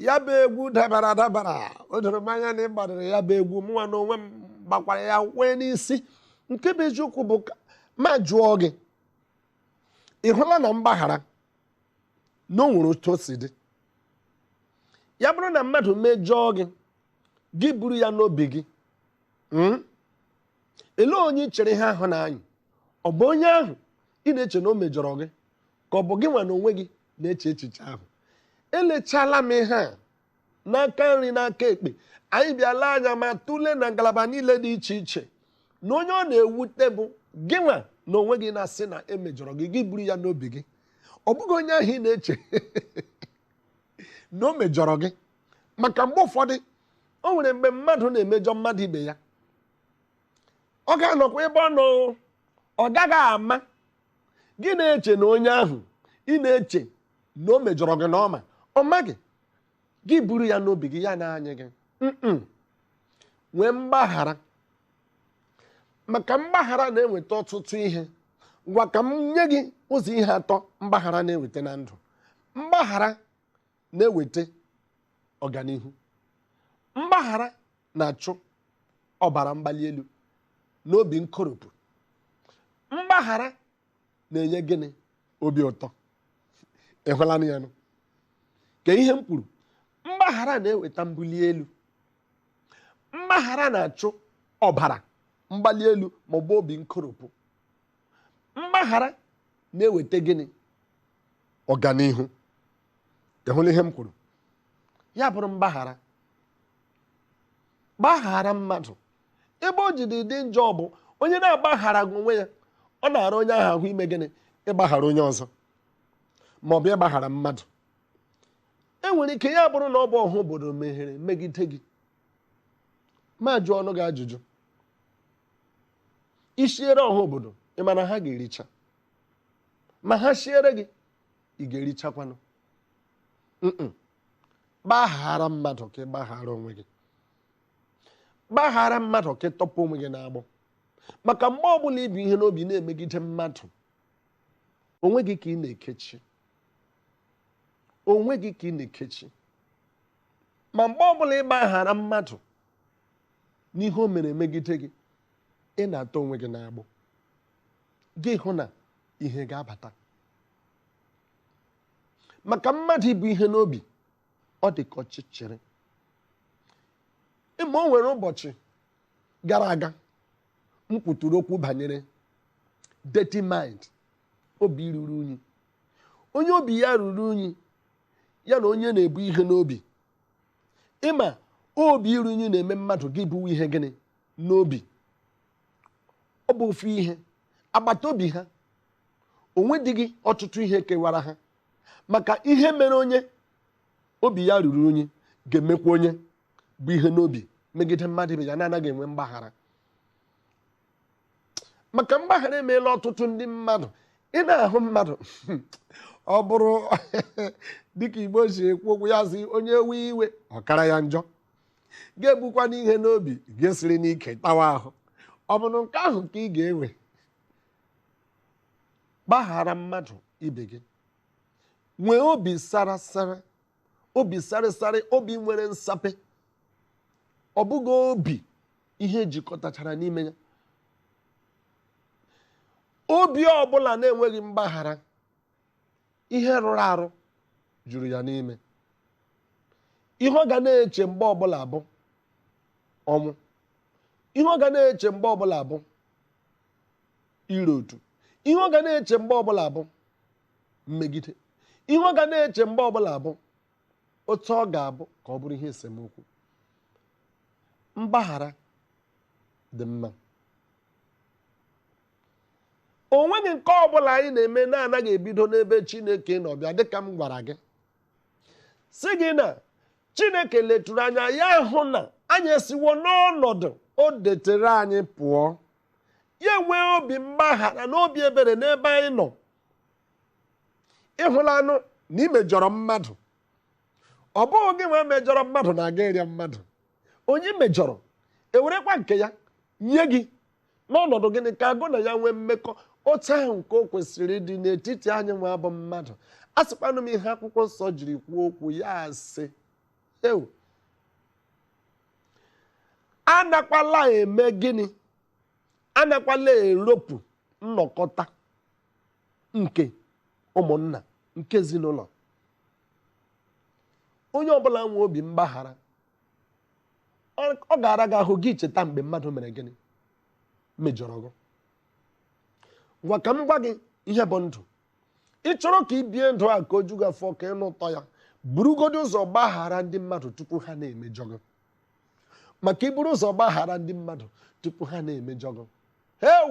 Ya bụ egwu dabara adabara. O doro m anya na ị gbadoro ya bụ egwu. Mụnwa na onwe m gbakwara ya wee n'isi. Nke bụ eziokwu bụ ka ma jụọ gị, ị hụla na mgbaghara na o nwere otu o si dị? Ya bụrụ na mmadụ mejọọ gị, gị buru ya n'obi gị, Elee onye ị chere ihe ahụ na-anyị? Ọ bụ onye ahụ ị na-eche na o mejọrọ gị, ka ọ bụ gị nwa na onwe gị na-eche echiche ahụ? Elechala m ihe a n'aka nri n'aka ekpe. Anyị bịala anya ma tụlee na ngalaba niile dị iche iche na onye ọ na-ewute bụ gị nwa na onwe gị na-asị na emejọrọ gị, gị buru ya n'obi gị. Ọ bụghị onye ahụ ị na-eche na o mejọrọ gị. Maka mgbe ụfọdụ o nwere mgbe mmadụ na-emejọ mmadụ ibe ya, ọ ga-anọkwa ebe ọ nọ, ọ gaghị ama. Gị na-eche na onye ahụ ị na-eche na o mejọrọ gị na ọ ma, ọ maghị. Gị buru ya n'obi gị, ya na-anyị gị. Nwee mgbaghara, maka mgbaghara na-eweta ọtụtụ ihe. Ngwa, ka m nye gị ụzọ ihe atọ mgbaghara na-eweta na ndụ. Mgbaghara na-eweta ọganihu. Mgbaghara na-achụ ọbara mgbali elu na obi nkoropụ. Mgbaghara na-enye gịnị? Obi ụtọ. Ị hụlanụ ya nụ? Ka ihe m kwuru, mgbaghara na-eweta mbuli elu. Mgbaghara na-achụ ọbara mgbali elu maọbụ obi nkoropụ. Mgbaghara na-eweta gịnị? Ọganihu. Ị hụla ihe m kwuru? Ya bụrụ mgbaghara, gbaghara mmadụ. Ebe o jiri dị njọ bụ onye na-agbaghara onwe ya, ọ na-ara onye ahụ ahụ ime gịnị? Ịgbaghara onye ọzọ maọbụ ịgbaghara mmadụ. E nwere ike ya bụrụ na ọ bụ ọha obodo meghere megide gị, ma jụọ ọnụ gị ajụjụ. Ishiere ọha obodo, ị ma na ha ga-ericha? Ma ha shiere gị, ị ga-erichakwanụ? Gbaghara mmadụ ka ị gbaghara onwe gị. Gbaghara mmadụ ka ị tọpụ onwe gị n'agbụ. Maka mgbe ọbụla ibu ihe n'obi na-emegide mmadụ, onwe gị ka ị na-ekechi. Onwe gị ka ị na-ekechi. Ma mgbe ọbụla ị gbaghara mmadụ n'ihe o mere megide gị, ị na-atọ onwe gị n'agbụ. Gị hụ na ihe ga-abata. Maka mmadụ ibu ihe n'obi, ọ dị ka ọchịchịrị. Ịma o nwere ụbọchị gara aga m kwuturu okwu banyere dirty mind, obi ruru unyi. Onye obi ya ruru unyi ya na onye na-ebu ihe n'obi. Ịma obi iru unyi na-eme mmadụ gị buwe ihe gịnị n'obi. Ọ bụ ofu ihe. Agbata obi ha onwe dị gị ọtụtụ ihe kewara ha. Maka ihe mere onye obi ya ruru unyi ga-emekwa onye bụ ihe n'obi megide mmadụ ibe ya na-anaghị enwe mgbaghara. Maka mgbaghara emeela ọtụtụ ndị mmadụ. Ị na-ahụ mmadụ, ọ bụrụ dịka Igbo si ekwu okwu ya sị onye wee iwe ọkara ya njọ, ga-ebukwa n'ihe n'obi ga-esiri n'ike tawa ahụ. Ọ bụ na nke ahụ ka ị ga-ewe? Gbaghara mmadụ ibe gị. Nwee obi sara sara, obi sarịsarị, obi nwere nsape. Ọ bụghị obi ihe jikọtachara n'ime ya. Obi ọbụla na-enweghị mgbaghara, ihe rụrụ arụ juru ya n'ime. Ihe ọ ga na-eche mgbe ọbụla bụ ọnwụ. Ihe ọ ga na-eche mgbe ọbụla bụ ire otu. Ihe ọ ga na-eche mgbe ọbụla bụ mmegide. Ihe ọ ga na-eche mgbe ọbụla bụ otu ọ ga-abụ ka ọ bụrụ ihe esemokwu. Mgbaghara dị mma. O nweghị nke ọbụla anyị na-eme na-anaghị ebido n'ebe Chineke nọ bịa, dịka m gwara gị. Sị gị na Chineke letụrụ anya ya hụ na anyị esiwo n'ọnọdụ o detere anyị pụọ. Ya enwee obi mgbaghara na obi ebere n'ebe anyị nọ. Ịhụlanụ na ị mejọrọ mmadụ. Ọ bụghị gị nwa mejọrọ mmadụ na-aga ịrịọ mmadụ. Onye mejọrọ ewerekwa nke ya nye gị n'ọnọdụ gịnị ka agụ na ya nwee mmekọ otu ahụ nke o kwesịrị ịdị n'etiti anyị nwa bụ mmadụ. A sịkwanụ m ihe akwụkwọ nsọ jiri kwuo okwu ya sị, Ewu, anakwala eme gịnị? Anakwala eropụ nnọkọta nke ụmụnna, nke ezinụlọ. Onye ọbụla nwe obi mgbaghara, ọ ga-ara gị ahụ gị cheta mgbe mmadụ mere gịnị, mejọrọ gị. Ngwa, ka m gwa gị ihe bụ ndụ. Ị chọrọ ka ị bie ndụ a ka o ju gị afọ, ka ịnụ ụtọ ya, burugodo ụzọ gbaghara ndị mmadụ tupu ha na-emejọ gị. Maka iburu ụzọ gbaghara ndị mmadụ tupu ha na-emejọ gị, heu,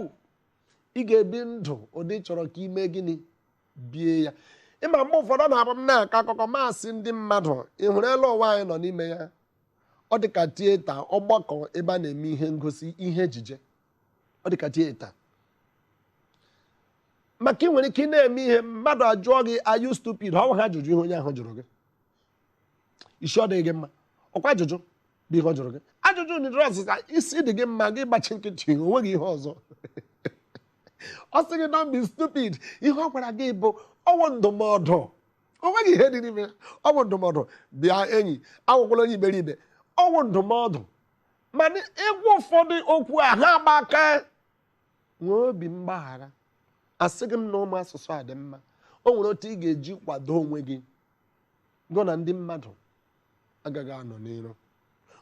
ị ga-ebi ndụ ụdị chọrọ ka ime gịnị, bie ya. Ịma mgbe ụfọdụ na-abụ m na-akọ akụkọ, maasị ndị mmadụ, ị hụrụ elu ụwa anyị nọ n'ime ya, ọ dị ka theatre, ọgbakọ ebe a na-eme ihe ngosi, ihe ejije. Ọ dị ka theatre, maka ị nwere ike ị na-eme ihe, mmadụ ajụọ gị, "Are you stupid?" Ọ ha ajụjụ ihe onye ahụ jụrụ gị, isi ọ dịghị gị mma. Ọkwa ajụjụ bụ ihe ọ jụrụ gị, ajụjụ nidere ọsịsa. Isi dị gị mma, gị gbachi nkịtị, o nweghị ihe ọzọ. Ọ sị gị, "Don't be stupid," ihe ọ gwara gị bụ ọwụ ndụmọdụ, o nweghị ihe dị n'ime ya. Ọ bụ ndụmọdụ. Bịa enyi, awụkwala onye iberibe. Ọwụ ndụmọdụ, mana ịgwa ụfọdụ okwu a, ha agbaka. Nwee obi mgbaghara. Asị gị m na ụmụ asụsụ a dị mma. O nwere otu ị ga-eji kwado onwe gị, gụ na ndị mmadụ agaghị anọ n'iro.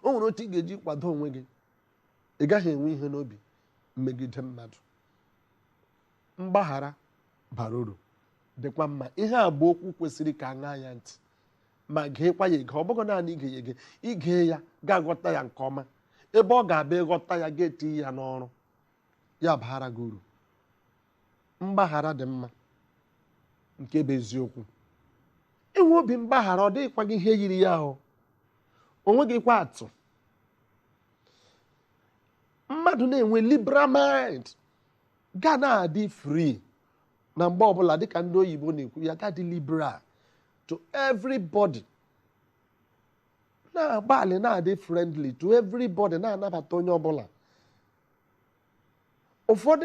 O nwere otu ị ga-eji kwado onwe gị, ị gaghị enwe ihe n'obi mmegide mmadụ. Mgbaghara bara uru, dịkwa mma. Ihe a bụ okwu kwesịrị ka a ṅaa ya ntị ma geekwa ya ege. Ọ bụghị naanị ige ya ege, ige ya ga-aghọta ya nke ọma. Ebe ọ ga-abịa ịghọta ya, ga-etinye ya n'ọrụ, ya baara gị uru. Mgbaghara dị mma, nke bụ eziokwu. Inwe obi mgbaghara, ọ dịghịkwa gị ihe yiri ya. O onweghịkwa atụ. Mmadụ na-enwe liberal mind, ga na-adị free na mgbe ọbụla, dịka ndị oyibo na-ekwu ya, ga dị liberal to everybody, na-agbalị na-adị friendly to everybody, na-anabata onye ọbụla. Ụfọdụ